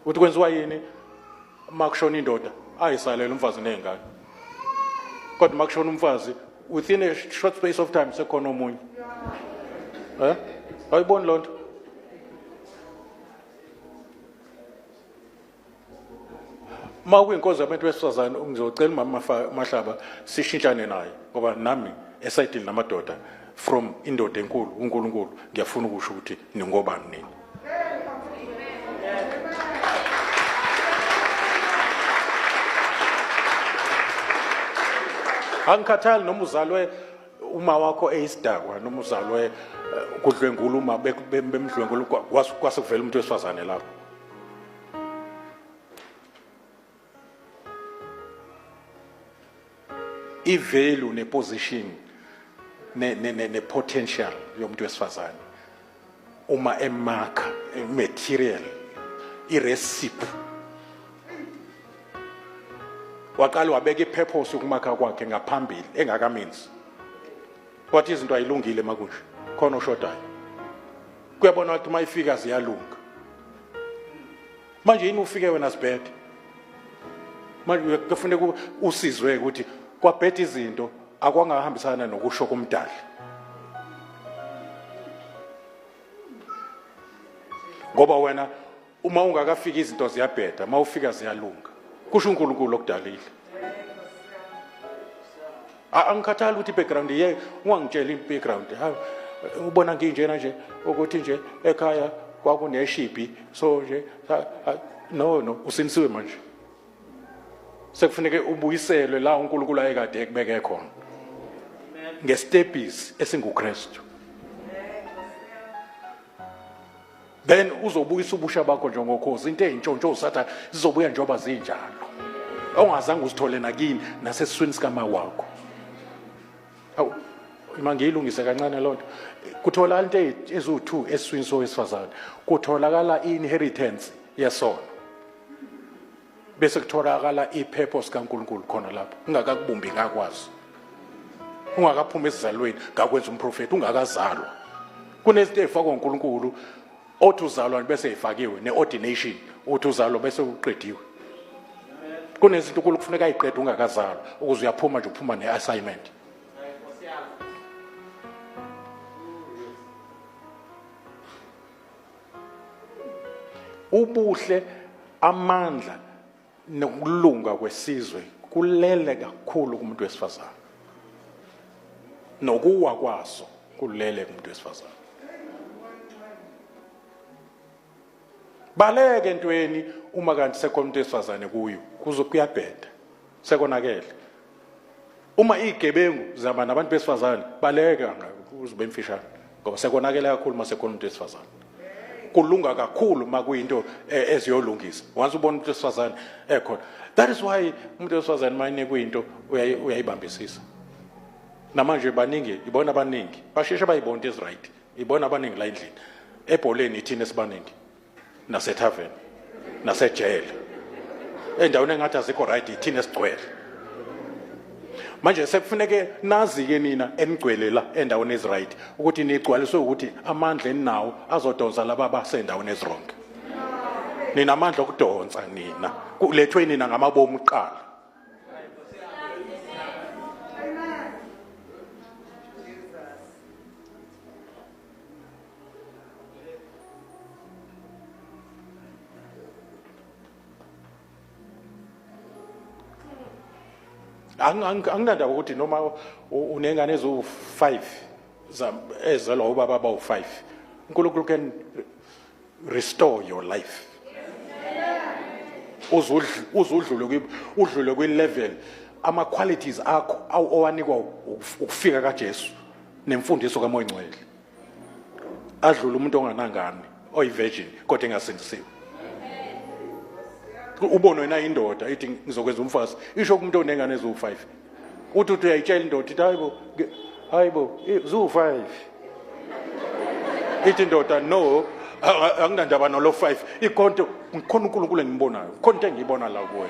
Uthi kwenziwa yini makushona indoda ayisalela umfazi nezingane. Kodwa makushona umfazi within a short space of time sekhona omunye. Eh? Ayiboni lonto. Uma kuyinkonzo yabantu besifazane ngizocela umama Mahlaba sishintshane naye ngoba nami esayidini namadoda from indoda enkulu uNkulunkulu ngiyafuna ukusho ukuthi ningobani nini. Angikhathali noma uzalwe uma wakho eyisidakwa noma uzalwe kudlwengula uma bemdlwengula kwase kuvela umuntu wesifazane lapho. I-value ne-position ne-potential yomuntu wesifazane uma emakha material i-recipe waqala wabeka i-purpose yokumakha kwakhe ngaphambili engakamenzi wathi izinto ayilungile makunje khona oshodayo kuyabona ukuthi uma ifika ziyalunga manje yini ufike wena sibhede manje kufuneka usizwe ukuthi kwabheda izinto akwangahambisana nokusho komdali ngoba wena uma ungakafiki izinto ziyabheda uma ufika ziyalunga kusho uNkulunkulu okudalile. Angikhathali ukuthi i-background ye ungangitsheli i-background ubona nginjena nje ukuthi nje ekhaya kwakuneshibhi so nje no no usinisiwe manje sekufuneke ubuyiselwe la uNkulunkulu ayekade ekubeke khona ngestepisi esinguKristu. Then uzobuyisa ubusha bakho njengokhozi into eyintshontsho usathane zizobuya njengoba zinjalo ongazange uzithole nakini nasesiswini sikama wakho. Awu ima ngiyilungise kancane lonto. Kutholakala into eziwu-2 esiswini sowesifazane, kutholakala i-inheritance yesono bese kutholakala i-purpose kaNkulunkulu khona lapho ungakakubumbi ngakwazi ungakaphuma esizalweni ngakwenza umprofeti ungakazalwa. Kunezinto ezifakwa uNkulunkulu othi uzalwa bese ifakiwe ne-ordination uthi uzalwa bese uqediwe. Kunezinto uNkulunkulu kufuneka ayiqede ungakazalwa ukuze uyaphuma nje uphuma ne-assignment. Ubuhle, amandla nokulunga kwesizwe kulele kakhulu kumuntu wesifazane, nokuwa kwaso kulele kumuntu wesifazane. Baleke entweni uma kanti sekhona umuntu wesifazane kuyo, kuzo kuyabheda, sekonakele. Uma izigebengu zihamba nabantu besifazane, baleka uzobe emfishane ngoba sekonakele kakhulu uma sekhona umuntu wesifazane. Kulunga kakhulu uma kuyinto eziyolungisa once ubona umuntu wesifazane ekhona. That is why umuntu wesifazane mayinikwe into uyayibambisisa. Namanje baningi, ibona abaningi basheshe bayibona into ezi-right, ibona abaningi la endlini ebholeni ithina esibaningi nasethaveni nasejele endaweni engathi azikho right ithina esigcwele. Manje sekufuneke nazi-ke nina enigcwele la endaweni ezi-right ukuthi nigcwaliswe ukuthi amandla eninawo azodonsa laba abasendaweni ezi-wrong. Ninamandla okudonsa nina, kulethwe nina ngamabomu kuqala. Anginandaba ukuthi noma unengane eziwu-5 ezalwa ubaba abawu-5, uNkulunkulu can restore your life uzudlule udlule kwi-level ama-qualities akho owanikwa ukufika kaJesu nemfundiso kaMoya Ngcwele adlule umuntu onganangane oyi-virgin kodwa engasindisiwe. Ubone wena indoda ithi ngizokwenza umfazi, isho kumuntu onengane eziwu-5, uthi uthi uyayitshela indoda ithi hayibo hayibo ziwu-5, ithi indoda no anginandaba nalo 5, ikhonto ngikhona uNkulunkulu engimbonayo, khona into engiyibona la kuwe.